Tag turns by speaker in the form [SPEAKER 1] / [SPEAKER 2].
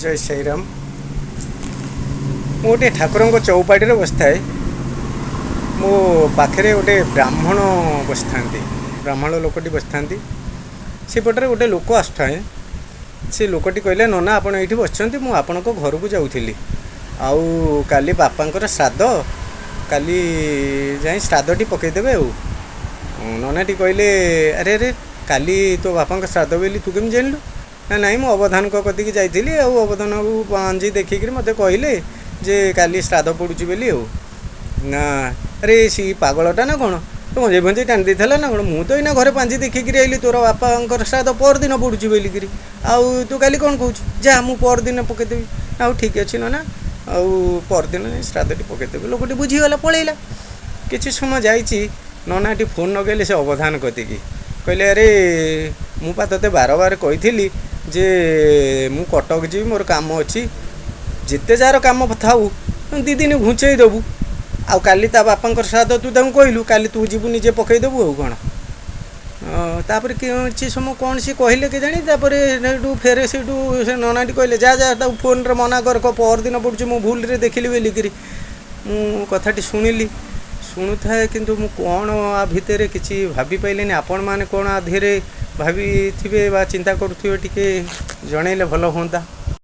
[SPEAKER 1] ଜୟ ଶ୍ରୀରାମ। ମୁଁ ଗୋଟିଏ ଠାକୁରଙ୍କ ଚଉପାଢ଼ୀରେ ବସିଥାଏ। ମୋ ପାଖରେ ଗୋଟେ ବ୍ରାହ୍ମଣ ବସିଥାନ୍ତି, ବ୍ରାହ୍ମଣ ଲୋକଟି ବସିଥାନ୍ତି। ସେପଟରେ ଗୋଟେ ଲୋକ ଆସୁଥାଏ। ସେ ଲୋକଟି କହିଲେ, ନନା ଆପଣ ଏଇଠି ବସିଛନ୍ତି, ମୁଁ ଆପଣଙ୍କ ଘରକୁ ଯାଉଥିଲି, ଆଉ କାଲି ବାପାଙ୍କର ଶ୍ରାଦ୍ଧ, କାଲି ଯାଇ ଶ୍ରାଦ୍ଧଟି ପକାଇଦେବେ। ଆଉ ନନାଟି କହିଲେ, ଆରେ ଆରେ, କାଲି ତୋ ବାପାଙ୍କ ଶ୍ରାଦ୍ଧ ବୋଲି ତୁ କେମିତି ଜାଣିଲୁ? ନା ନାଇଁ, ମୁଁ ଅବଧାନଙ୍କ କତିକି ଯାଇଥିଲି, ଆଉ ଅବଧାନକୁ ପାଞ୍ଜି ଦେଖିକିରି ମୋତେ କହିଲେ ଯେ କାଲି ଶ୍ରାଦ୍ଧ ପଡ଼ୁଛି ବୋଲି। ଆଉ ନା, ଆରେ ସେ ପାଗଳଟା ନା କ'ଣ, ତ ଗଞ୍ଜେଇ ଫଞ୍ଜେଇ ଟାଣି ଦେଇଥିଲା ନା କ'ଣ? ମୁଁ ତ ଏଇନା ଘରେ ପାଞ୍ଜି ଦେଖିକିରି ଆଇଲି, ତୋର ବାପାଙ୍କର ଶ୍ରାଦ୍ଧ ପରଦିନ ପଡ଼ୁଛି ବୋଲିକିରି, ଆଉ ତୁ କାଲି କ'ଣ କହୁଛୁ? ଯା, ମୁଁ ପରଦିନ ପକାଇଦେବି। ଆଉ ଠିକ୍ ଅଛି ନନା, ଆଉ ପରଦିନ ଶ୍ରାଦ୍ଧଟି ପକାଇଦେବି। ଲୋକଟି ବୁଝିଗଲା, ପଳେଇଲା। କିଛି ସମୟ ଯାଇଛି, ନନାଟି ଫୋନ୍ ଲଗାଇଲେ ସେ ଅବଧାନ କତିକି। କହିଲେ, ଆରେ ମୁଁ ପା ତୋତେ ବାରବାର କହିଥିଲି ଯେ ମୁଁ କଟକ ଯିବି, ମୋର କାମ ଅଛି। ଯେତେ ଯାହାର କାମ ଥାଉ 2 ଦିନ ଘୁଞ୍ଚେଇ ଦେବୁ। ଆଉ କାଲି ତା ବାପାଙ୍କର ଶ୍ରାଦ୍ଧ, ତୁ ତାଙ୍କୁ କହିଲୁ, କାଲି ତୁ ଯିବୁ ନିଜେ ପକାଇଦେବୁ ଆଉ କ'ଣ? ତାପରେ କିଛି ସମୟ କ'ଣ ସିଏ କହିଲେ କେଜାଣି, ତାପରେ ସେଇଠୁ ଫେରେ ସେଇଠୁ ସେ ନନାଟି କହିଲେ, ଯା ଯା, ତାକୁ ଫୋନ୍ରେ ମନା କର, ପଅରଦିନ ପଡ଼ୁଛି, ମୁଁ ଭୁଲରେ ଦେଖିଲି ବୋଲିକିରି। ମୁଁ କଥାଟି ଶୁଣିଲି, ଶୁଣୁଥାଏ, କିନ୍ତୁ ମୁଁ କ'ଣ ଆ ଭିତରେ କିଛି ଭାବି ପାରିଲିନି। ଆପଣମାନେ କ'ଣ ଆ ଦେହରେ ଭାବିଥିବେ ବା ଚିନ୍ତା କରୁଥିବେ, ଟିକେ ଜଣେଇଲେ ଭଲ ହୁଅନ୍ତା।